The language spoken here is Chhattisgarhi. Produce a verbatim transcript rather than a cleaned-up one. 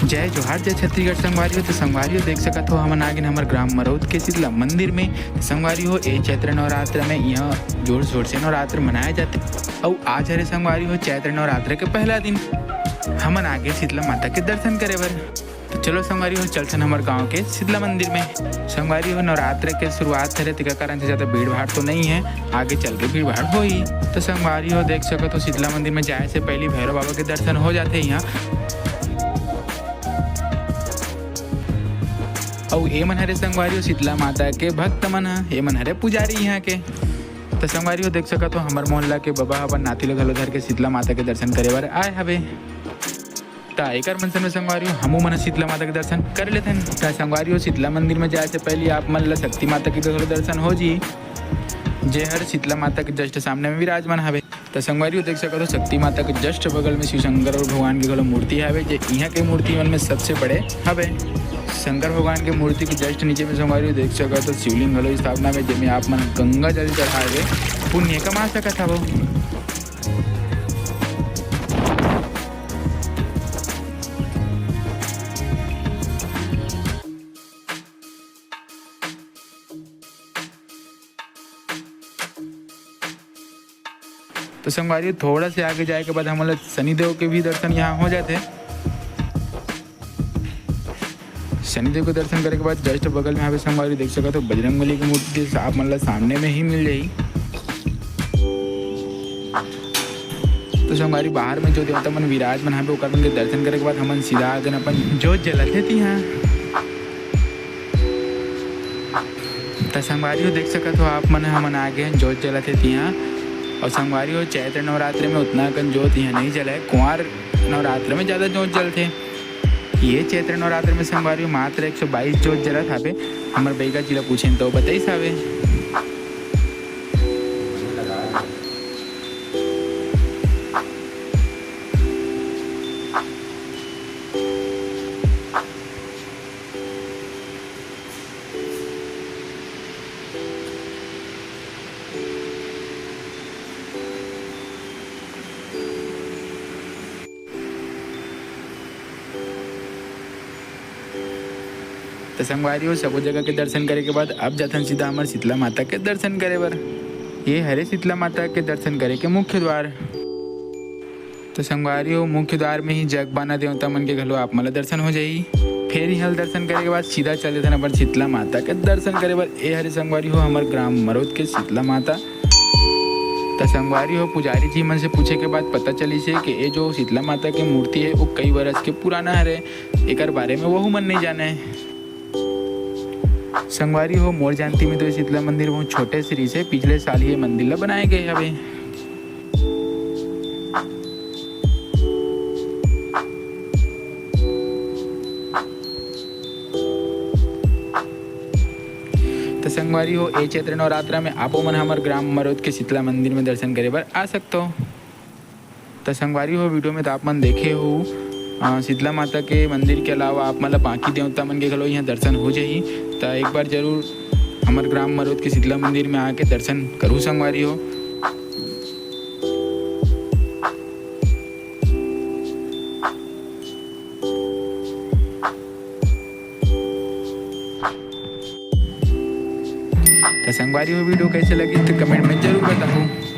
जय जोहार, जय छत्तीसगढ़ संगवारी हो। तो संगवारी हो, देख सकत हो, हमन आ गेन हमर ग्राम मरौद के शीतला मंदिर में। तो संगवारी हो, ए चैत्र नवरात्र में यहाँ जोर शोर से नवरात्र मनाया जाथे। अउ आज हरे संगवारी हो, चैत्र नवरात्र के पहला दिन। हमन आ गेन शीतला माता के दर्शन करे बर। तो चलो संगवारी हो, चलथन हमर गांव के शीतला मंदिर में। संगवारी हो, नवरात्र के शुरुआत हरे, तेकर कारण से ज्यादा भीड़ भाड़ तो नहीं है, आगे चल के भीड़ भाड़ होही। तो संगवारी हो, देख सकत हो, शीतला मंदिर में जाए से पहले भैरव बाबा के दर्शन हो जाथे यहाँ। अउ ए मन हरे संगवारी हो, शीतला माता के भक्त मन ह, ए मन हरे पुजारी यहाँ के। तो संगवारी हो, देख सकत हो, हमर मोहल्ला के बबा ह अपन नाती ल घलो धर के शीतला माता के दर्शन करे बर आए हवे। त एकर मन से में संगवारी हो, हमू मन ह शीतला माता के दर्शन कर लेथन। त संगवारी हो, शीतला मंदिर में जाए से पहले आप मन ल शक्ति माता के घलो दर्शन हो जी, जे हर शीतला माता के just सामने में विराजमान हवे। त संगवारी हो, देख सकत हो, शक्ति माता के just बगल में शिव शंकर अउ भगवान के घलो मूर्ति हवे, जे इहाँ के मूर्ति मन में सबसे बड़े हवे। शंकर भगवान के मूर्ति के just नीचे में संगवारी हो, देख सकत हो, शिवलिंग घलो स्थापना में, जेमे आप मन गंगा जल चढ़ा के पुण्य कमा सकत हवो। तो संगवारी, थोड़ा से आगे जाए के बाद हमन ला शनिदेव के भी दर्शन यहाँ हो जाथे। शनिदेव के दर्शन करे के बाद just बगल में हवे संगवारी, देख सकत हो, बजरंगबली की मूर्ति आप मन ला सामने में ही मिल जाही। तो संगवारी, बाहर में जो देवता मन विराजमान हवे, ओकर मन के दर्शन करे के बाद हमन सीधा आगेन अपन जोत जलाथे तिहाँ। त संगवारी हो, देख सकत हो आप मन, हमन आगेन जोत जलाथे तिहाँ। अउ संगवारी हो, चैत्र नवरात्र में उतना अकन जोत इहाँ नहीं जलय, कुंवार नवरात्र में ज्यादा जोत जलथे। ये चैत्र नवरात्र में संगवारी हो, मात्र एक सौ बाईस जोत जलत हावे। हमर बइगा जी ला पूछेन तो बताइस हावे। त संगवारी हो, सबो जगह के दर्शन करे के बाद अब जाथन सीधा हमर शीतला माता के दर्शन करे बर। ये हरे शीतला माता के दर्शन करे के मुख्य द्वार। तो संगवारी हो, मुख्य द्वार में ही जगबाना देवता मन के घलो आप मन ला दर्शन हो जाही। फेर इहाँ दर्शन करे के बाद सीधा चल देथन अपन शीतला माता के दर्शन करे बर। ए हरे संगवारी हो, हमर ग्राम मरौद के शीतला माता। त संगवारी हो, पुजारी जी मन से पूछे के बाद पता चलिस हे कि ए जो शीतला माता के मूर्ति हे, वो कई बरस के पुराना हरे, एकर बारे में वहू मन नहीं जाने। संगवारी हो, मोर जानती में तो ये शीतला मंदिर बहुत छोटे से रिहिस हे, पिछले साल ये मंदिर ला बनाए गए हवे। त संगवारी हो, ए चैत्र नवरात्रा में आपो मन हमर ग्राम मरौद के शीतला मंदिर में दर्शन करे बर आ सकथो। त संगवारी हो, video में त आप मन देखे हो, अ, शीतला माता के मंदिर के अलावा आप मन ला बाकी देवता मन के घलो इहाँ दर्शन हो जाही। त एक बार जरूर हमर ग्राम मरौद के शीतला मंदिर में आके दर्शन करू संगवारी हो। त संगवारी हो, video कैसे लगी त comment में जरूर बताहू।